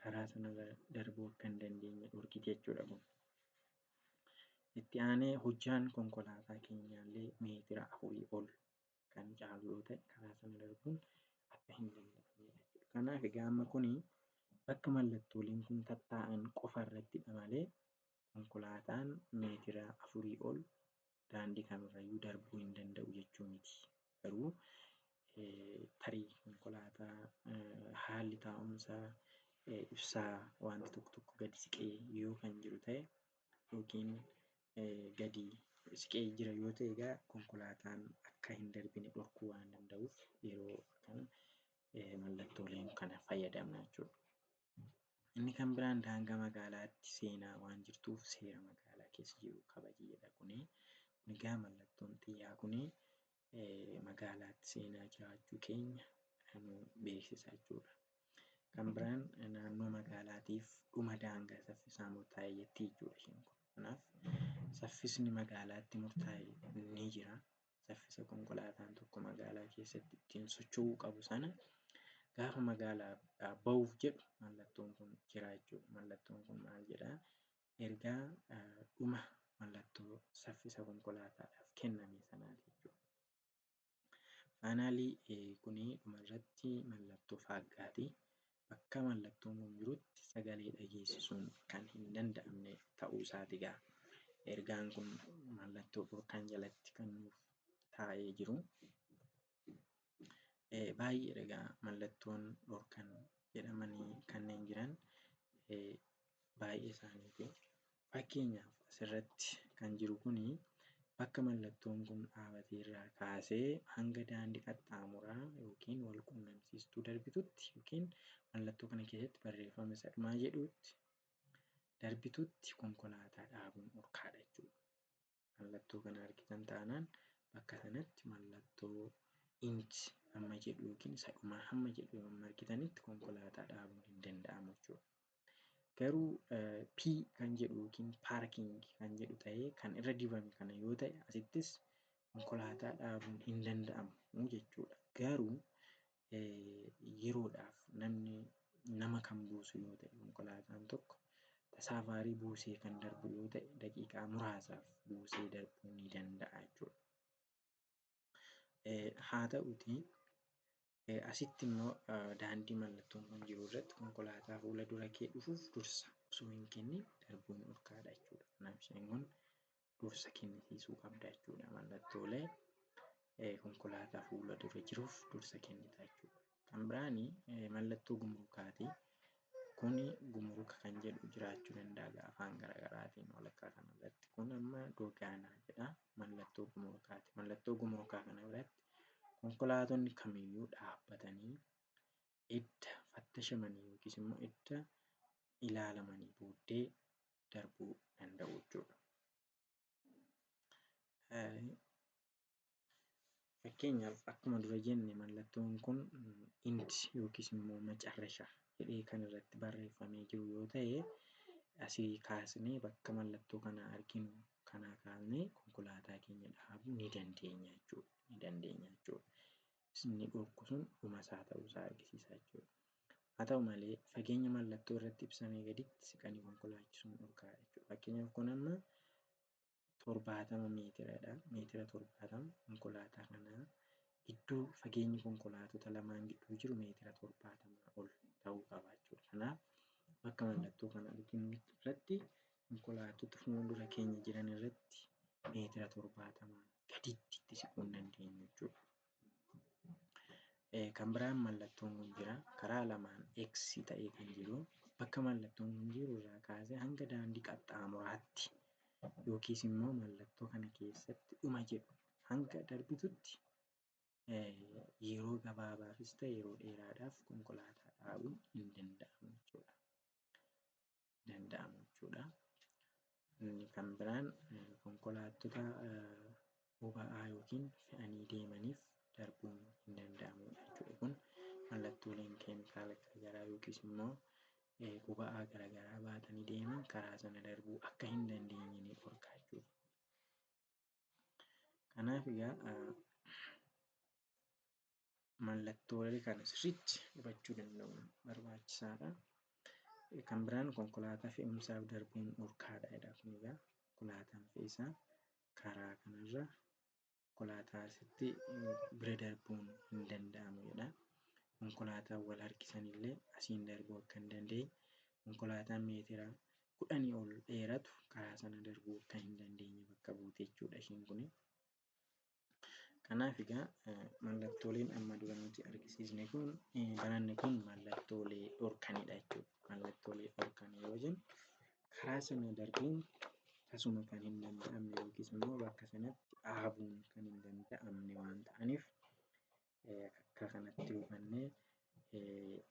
karaa sanarra darbuu akka hin dandeenye dhorkiti jechuudha kun. Itti aanee hojjaan konkolaataa keenyaallee meetira 4 ol kan caalu yoo ta'e, karaa sana darbuun akka hin danda'amnedha jechuudha. Kanaaf egaa amma kuni bakka mallattooleen kun tattaa'an qofa irrattidha malee konkolaataan meetira 4 ol daandii kamirrayyuu darbuu hin danda'u jechuu miti. Garuu tarii konkolaataa haalli taa'umsaa ibsaa wanti tokko tokko gadi siqee yoo kan jiru ta'e yookiin gadi siqee jira yoo ta'e egaa konkolaataan akka hin darbine dhorkuu waan danda'uuf yeroo kana mallattooleen kana fayyadamna jechuudha. Inni kan biraan daangaa magaalaatti seenaa waan jirtuuf seera magaalaa keessa jiru kabaji jedha kuni. Egaa mallattoon xiyyaa kuni magaalaatti seenaa jiraachuu keenya nu beeksisa jechuudha. Kan biraan naannoo magaalaatiif dhuma daangaa saffisaa murtaa'e jetti jechuudha isheen kun. Kanaaf saffisni magaalaatti murtaa'e ni jira. Saffisa konkolaataan tokko magaalaa keessatti ittiin socho'uu qabu sana gaafa magaalaa bahuuf jedhu mallattoon kun jira jechuudha. Mallattoon kun maal jedhaa? Ergaa dhuma mallattoo saffisa konkolaataadhaaf kenname sanaati jechuudha. Faanaalii kuni dhumarratti mallattoo faaggaati. Bakka mallattoon kun jirutti sagalee dhageessisuun kan hin danda'amne ta'uu isaati egaa. Ergaan kun mallattoo dhorkaan jalatti kan nuuf taa'ee jiru. Baay'ee egaa mallattoon dhorkan jedhamanii kanneen jiran baay'ee isaaniiti. Fakkeenyaaf asirratti kan jiru kuni bakka mallattoon kun dhaabate irraa kaasee hanga daandii qaxxaamuraa yookiin wal quunnamsiistuu darbitutti yookiin mallattoo kana keessatti barreeffama isa dhumaa jedhutti darbitutti konkolaataa dhaabuun dhorkaadha jechuudha. Mallattoo kana argitan taanaan bakka sanatti mallattoo inch hamma jedhu yookiin isa dhumaa hamma jedhu yommuu argitanitti konkolaataa dhaabuun hin danda'amu jechuudha. Garuu P kan jedhu yookiin parking kan jedhu ta'ee kan irra dibame kana yoo ta'e asittis konkolaataa dhaabuun hin danda'amu jechuudha. Garuu yeroodhaaf namni nama kan buusu yoo ta'e konkolaataan tokko tasaafaarii buusee kan darbu yoo ta'e daqiiqaa muraasaaf buusee darbuu ni danda'a jechuudha. Haa ta'uutii asitti immoo daandii mallattoon kun jiru irratti konkolaataa fuula dura kee dhufuuf dursa osoo hin kennin darbuun dhorkaadha jechuudha. Kanaaf isheen kun dursa kennisiisuu qabda jechuudha. Mallattoolee konkolaataa fuula dura jiruuf dursa kennita jechuudha. Kan biraani mallattoo gumrukaati. Kuni gumruka kan jedhu jiraachuu danda'a afaan garaagaraatiin walakkaa kanarratti. Kun amma dogaanaa jedha. Mallattoo gumrukaati. Mallattoo gumrukaa kana biratti konkolaatonni kamiyyuu dhaabbatanii edda fattashamanii yookiis immoo edda ilaalamanii booddee darbuu danda'u jechuudha. Fakkeenyaaf akkuma dura jenne mallattoon kun int yookiis immoo macarrasha jedhee kan irratti barreeffamee jiru yoo ta'e asii kaasnee bakka mallattoo kana arginu kanaa kaasnee konkolaataa keenya dhaabuu ni dandeenya jechuudha. Ni dandeenya jechuudha. Inni dhorku sun dhuma isaa ta'uu isaa argisiisa jechuudha. Haa ta'u malee fageenya mallattoo irratti ibsamee gaditti siqanii konkolaachisuun dhorkaadha jechuudha. Fakkeenyaaf kun amma 70 meetiradha. Meetira 70 konkolaataa kanaa gidduu fageenyi konkolaatota lamaan gidduu jiru meetira 70 ol ta'uu qaba jechuudha. Kanaaf bakka mallattoo kana arginu irratti konkolaattota fuuldura keenya jiran irratti meetira 70 gaditti itti siquu hin dandeenyu jechuudha. Kan biraan mallattoon kun jira. Karaa lamaan X ta'ee kan jiru bakka mallattoon kun jiru irraa kaasee hanga daandii qaxxaamuraatti yookiis immoo mallattoo kana keessatti dhuma jedhu hanga darbitutti yeroo gabaabaafis ta'e yeroo dheeraadhaaf konkolaataa dhaabuun hin danda'amu jechuudha. Danda'amu jechuudha. Inni kan biraan konkolaattota boba'aa yookiin fe'anii deemaniif darbuun hin danda'amudha jechuudha. Kun mallattooleen keemikaala garaagaraa yookiis immoo boba'aa garaagaraa baatanii deeman karaa sana darbuu akka hin dandeenye ni dhorka jechuudha. Kanaaf egaa mallattoolee kana sirriitti hubachuu danda'uun barbaachisaadha. Kan biraan konkolaataa fe'umsaaf darbuun dhorkaadha jedha. Kun egaa konkolaataan fe'isaa karaa kanarra konkolaataa asitti bira darbuun hin danda'amu jedha. Konkolaataan wal harkisan illee asiin darbuu akka hin dandeenye, konkolaataan meetira 10 ol dheeratu karaa sana darbuu akka hin dandeenye bakka buute jechuudha ishiin kuni. Kanaaf egaa mallattooleen amma dura nuti argisiisne kun baranne kun mallattoolee dhorkanidha jechuudha. Mallattoolee dhorkan yoo jennu karaa sana darbuun tasuma kan hin danda'amne yookiis immoo bakka sanatti dhaabuun kan hin danda'amne waan ta'aniif akka kanatti hubannee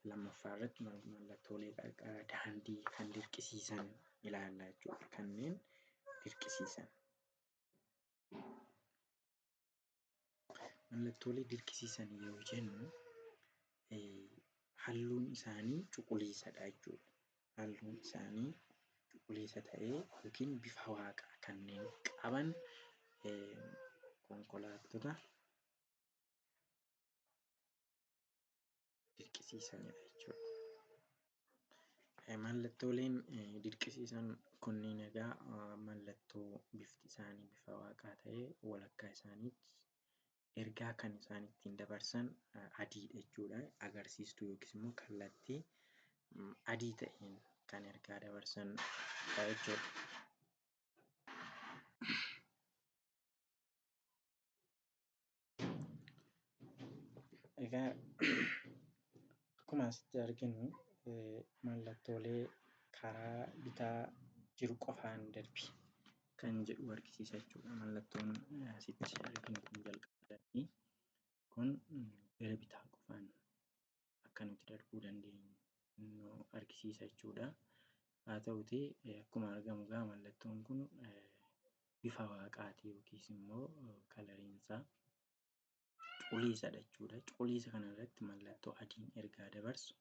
lammaffaa irratti mallattoolee qarqara daandii kan dirqisiisan ilaalla jechuudha. Kanneen dirqisiisan. Mallattoolee dirqisiisan yoo jennu halluun isaanii cuquliisadha jechuudha. Halluun isaanii cuquliisa ta'ee yookiin bifa waaqaa kanneen qaban konkolaattota dirqisiisanidha jechuudha. Mallattooleen dirqisiisan kunniin egaa mallattoo bifti isaanii bifa waaqaa ta'ee walakkaa isaaniitti ergaa kan isaan ittiin dabarsan adiidha jechuudha. Agarsiistuu yookiis immoo kallattii adii ta'een kan ergaa dabarsan jechuudha. Egaa akkuma asitti arginu mallattoolee karaa bitaa jiru qofaan darbi kan jedhu argisiisa jechuudha. Mallattoon asitti arginu kun jalqaba kun gara bitaa qofaan akka nuti darbuu dandeenyu nu argisiisa jechuudha. Haa ta'utii akkuma argamu egaa mallattoon kun bifa waaqaati yookiis immoo kalariin isaa cuquliisadha jechuudha. Cuquliisa kana irratti mallattoo adiin ergaa dabarsu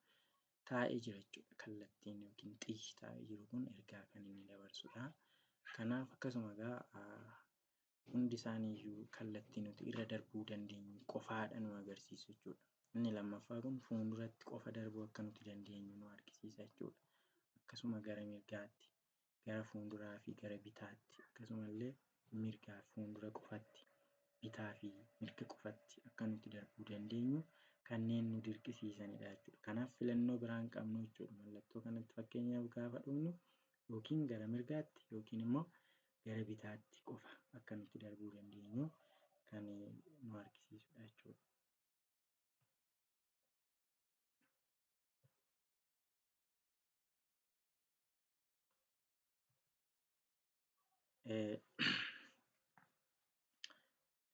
taa'ee jira jechuudha. Kallattiin yookiin xiyyi taa'ee jiru kun ergaa kan inni dabarsudha. Kanaaf akkasuma egaa hundi isaaniiyyuu kallattii nuti irra darbuu dandeenyu qofaadha nu agarsiisu jechuudha. Inni lammaffaa kun fuulduratti qofa darbuu akka nuti dandeenyu nu argisiisa jechuudha. Akkasuma gara mirgaatti, gara fuulduraa fi gara bitaatti akkasumallee mirgaa fi fuuldura qofatti, bitaa fi mirga qofatti akka nuti darbuu dandeenyu kanneen nu dirqisiisanidha jechuudha. Kanaaf filannoo biraa hin qabnu jechuudha. Mallattoo kanatti fakkeenyaaf gaafa dhufnu yookiin gara mirgaatti yookiin immoo gara bitaatti qofa akka nuti darbuu dandeenyu kan nu argisiisudha jechuudha.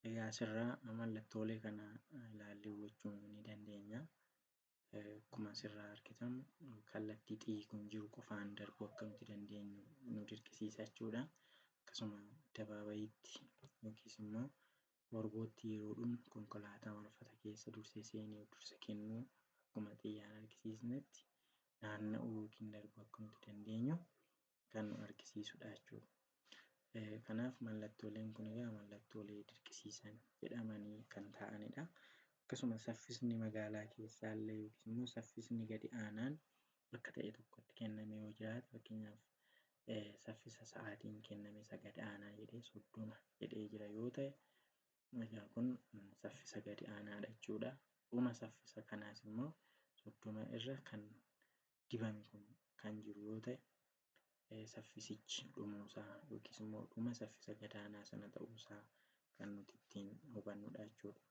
Egaa asirraa mallattoolee kana ilaallee hubachuu ni dandeenya. Akkuma asirraa argitan kallattii xiyyi kun jiru qofaan darbuu akka nuti dandeenyu nu dirqisiisa jechuudha. Akkasuma addabaabayiitti yookiis immoo orbootti yeroo dhufnu konkolaataa marfata keessa dursee seenee dursa kennuu akkuma xiyyaan argisiisnetti naanna'uu yookiin darbuu akka nuti dandeenyu kan nu argisiisudha jechuudha. Kanaaf mallattooleen kun egaa mallattoolee dirqisiisan jedhamanii kan taa'anidha. Akkasuma saffisni magaalaa keessaa illee yookiis immoo saffisni gadi aanaan bakka ta'e tokkotti kenname yoo jiraate, fakkeenyaaf saffisa sa'aatiin kenname isa gadi aanaa jedhee 30 jedhee jira yoo ta'e, egaa kun saffisa gadi aanaadha jechuudha. Dhuma saffisa kanaas immoo 30 irra kan dibame kun kan jiru yoo ta'e, saffisichi dhumuusaa yookiis immoo dhuma saffisa gadaanaa sana ta'uusaa kan nuti ittiin hubannudha jechuudha.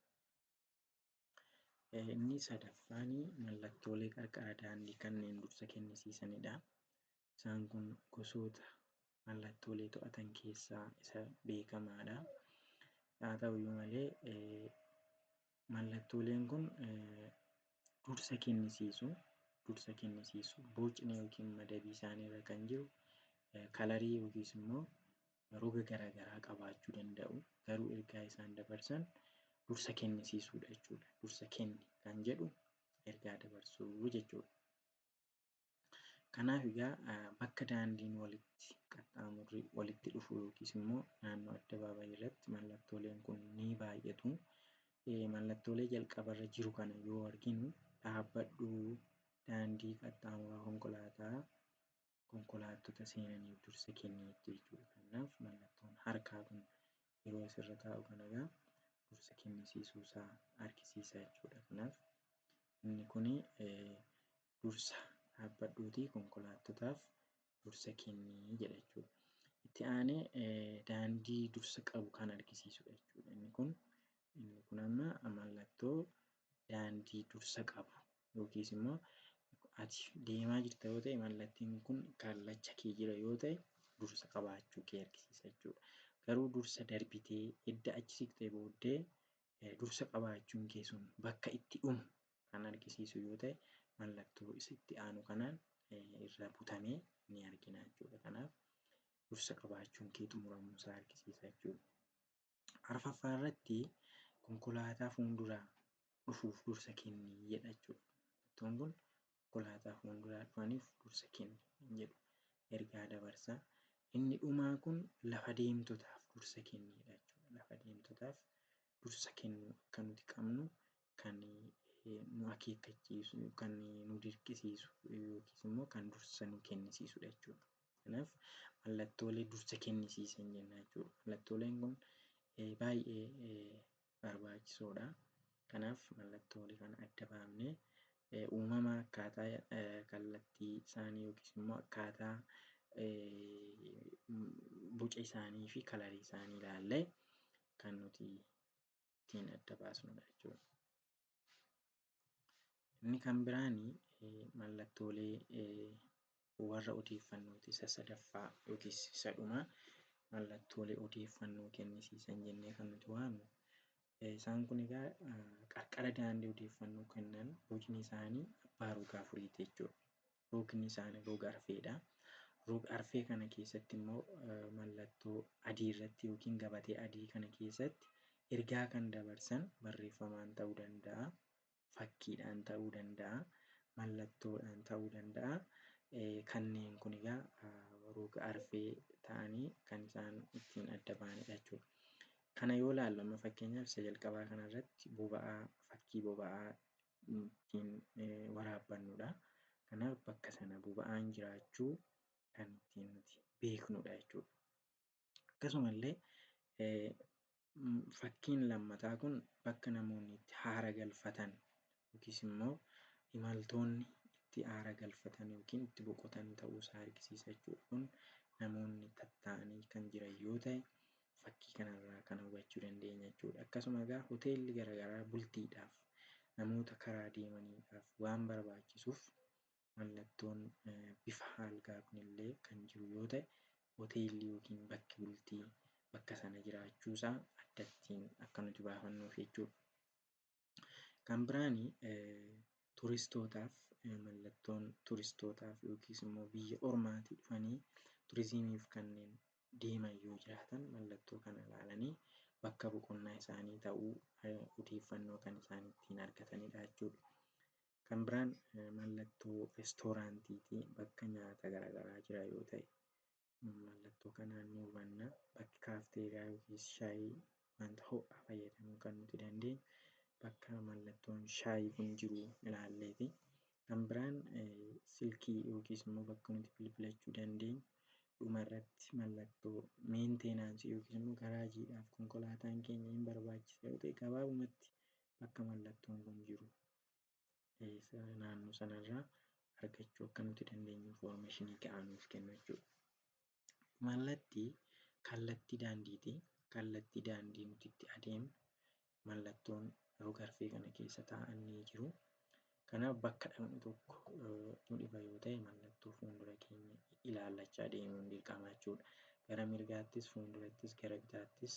Inni sadaffaan mallattoolee qarqara daandii kanneen dursa kennisiisanidha. Isaan kun gosoota mallattoolee to'atan keessaa isa beekamaadha. Haa ta'uyyuu malee mallattooleen kun dursa kennisiisu. Dursa kennisiisu. Bocni yookiin madabii isaaniirra kan jiru kalarii yookiis immoo roga garaagaraa qabaachuu danda'u. Garuu ergaa isaan dabarsan dursa kennisiisuudha jechuudha. Dursa kenni kan jedhu ergaa dabarsuu jechuudha. Kanaaf egaa bakka daandiin walitti qaxxaamurri walitti dhufu yookiis immoo naannoo addabaabayii irratti mallattooleen kun ni baay'atu. Mallattoolee jalqabarra jiru kana yoo arginu, dhaabbadhu, daandii qaxxaamuraa konkolaataa konkolaattota seenaniif dursa kenniitu jechuudha. Kanaaf mallattoon harkaa kun yeroo asirra taa'u kana egaa dursa kennisiisuusaa argisiisa jechuudha. Kanaaf inni kun dursa dhaabbadhuutii konkolaattotaaf dursa kennii jedha jechuudha. Itti aanee daandii dursa qabu kan argisiisudha jechuudha. Inni kun amma mallattoo daandii dursa qabu yookiis immoo ati deemaa jirta yoo ta'e, mallattiin kun kallacha kee jira yoo ta'e, dursa qabaachuu kee argisiisa jechuudha. Garuu dursa darbitee edda achi siqtee booddee dursa qabaachuun kee sun bakka itti dhumu kan argisiisu yoo ta'e, mallattoo isa itti aanu kanaan irra butamee ni argina jechuudha. Kanaaf dursa qabaachuun kee xumuramuusaa argisiisa jechuudha. Arfaffaa irratti konkolaataa fuulduraa dhufuuf dursa kennii jedha jechuudha. Mallattoon kun konkolaataa fuulduraa dhufaniif dursa kenni kan jedhu ergaa dabarsa. Inni dhumaa kun lafa deemtotaaf dursa kenniidha jechuudha. Lafa deemtotaaf dursa kennuu akka nuti qabnu kan nu akeekkachiisu, kan nu dirqisiisu yookiis immoo kan dursa nu kennisiisudha jechuudha. Kanaaf mallattoolee dursa kennisiisan jenna jechuudha. Mallattooleen kun baay'ee barbaachisoodha. Kanaaf mallattoolee kana adda baafnee uumama akkaataa kallattii isaanii yookiis immoo akkaataa boca isaanii fi kalarii isaanii ilaallee kan nuti ittiin adda baasnudha jechuudha. Inni kan biraan mallattoolee warra odeeffannooti. Isa sadaffaa yookiis isa dhumaa mallattoolee odeeffannoo kennisiisan jennee kan nuti waamnu. Isaan kun egaa qarqara daandii odeeffannoo kennan, bocni isaanii abbaa roga afuriiti jechuudha. Rogni isaanii roga arfeedha. Roga arfee kana keessatti immoo mallattoo adii irratti yookiin gabatee adii kana keessatti ergaa kan dabarsan barreeffamaan ta'uu danda'a, fakkiidhaan ta'uu danda'a, mallattoodhaan ta'uu danda'a. Kanneen kun egaa roga arfee ta'anii kan isaan ittiin adda bahanidha jechuudha. Kana yoo ilaallu amma fakkeenyaaf isa jalqabaa kanarratti boba'aa, fakkii boba'aa ittiin waraabbannudha. Kanaaf bakka sana boba'aan jiraachuu kan ittiin nuti beeknudha jechuudha. Akkasumallee fakkiin lammataa kun bakka namoonni itti haara galfatan yookiis immoo imaltoonni itti haara galfatan yookiin itti boqotan ta'uusaa argisiisa jechuudha. Kun namoonni tattaa'anii kan jiran yoo ta'e, fakkii kanarraa kan hubachuu dandeenya jechuudha. Akkasuma egaa hoteelli garaagaraa bultiidhaaf namoota karaa deemaniidhaaf waan barbaachisuuf, mallattoon bifa algaa kunillee kan jiru yoo ta'e, hoteelli yookiin bakki bultii bakka sana jiraachuusaa addattiin akka nuti baafannuuf jechuudha. Kan biraan turistootaaf, mallattoon turistootaaf yookiis immoo biyya ormaatii dhufanii turizimiif kanneen deeman yoo jiraatan, mallattoo kana ilaalanii bakka boqonnaa isaanii ta'uu odeeffannoo kan isaan ittiin argatanidha jechuudha. Kan biraan mallattoo reestooraantiiti. Bakka nyaata garaagaraa jira yoo ta'e, mallattoo kanaan ni hubanna. Bakki kaafteeriyaa yookiis shaayii wanta ho'aa fayyadamuu kan nuti dandeenyu Bakka mallattoon shaayii kun jiru ilaalleeti. Kan biraan silkii yookiis immoo bakka nuti bilbilachuu dandeenyu, dhumarratti mallattoo maintenance yookiis immoo garaajiidhaaf konkolaataan keenya hin barbaachisa yoo ta'e, gabaabumatti bakka mallattoon kun jiru naannoo sanarraa argachuu akka nuti dandeenyu information gahaa nuuf kennu jechuudha. Mallatti kallattii daandiiti. Kallattii daandii nuti itti adeemnu mallattoon rog-arfee kana keessa taa'an ni jiru. Kanaaf bakka dhaqnu tokko nu dhiba yoo ta'e, mallattoo fuuldura keenya ilaallachaa deemuun dirqama jechuudha. Gara mirgaattis, fuuldurattis, gara bitaattis,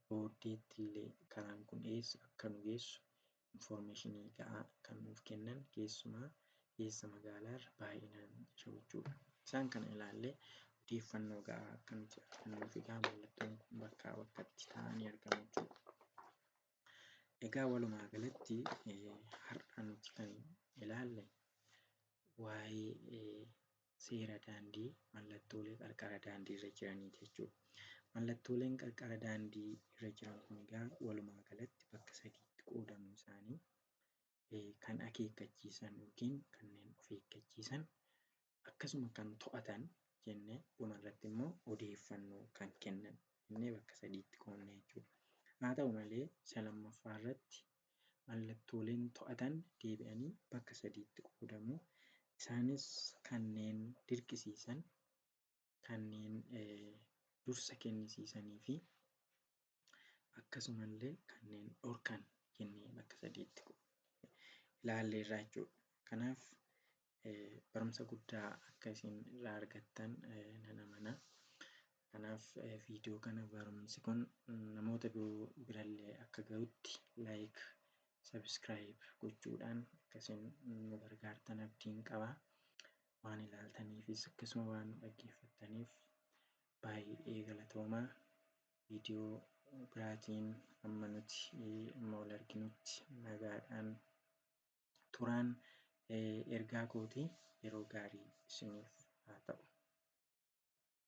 booddeetti illee karaan kun eessa akka nu geessu information gahaa kan nuuf kennan keessumaa keessa magaalaarra baay'inaan jiru jechuudha. Isaan kana ilaallee odeeffannoo gahaa akka nuti argannuuf egaa mallattoon kun bakkaa bakkatti taa'anii argamu jechuudha. Egaa walumaa galatti har'a nuti kan ilaalle waa'ee seera daandii mallattoolee qarqara daandii irra jiraniiti jechuudha. Mallattooleen qarqara daandii irra jiran kun egaa walumaa galatti bakka sadiitti qoodamu isaanii, kan akeekkachiisan yookiin kanneen of eeggachiisan, akkasuma kan to'atan jennee, dhumarratti immoo odeeffannoo kan kennan jennee bakka sadiitti qoodne jechuudha. Haa ta'u malee isa lammaffaa irratti mallattooleen to'atan deebi'anii bakka sadiitti qoodamu. Isaanis kanneen dirqisiisan, kanneen dursa kennisiisanii fi akkasumallee kanneen dhorkan jennee bakka sadiitti ilaalleerra jechuudha. Kanaaf barumsa guddaa akka isin irraa argattan nan amana. Kanaaf viidiyoo kana barumsi kun namoota biroo birallee akka gahutti like, subscribe gochuudhaan akka isin nu gargaartan abdiin qaba. Waan ilaaltaniifis akkasuma waan dhaggeeffattaniif baay'ee galatoomaa. Viidiyoo biraatiin amma nuti amma wal arginutti nagaadhaan turaan ergaa kootii, yeroo gaarii isiniif haa ta'u.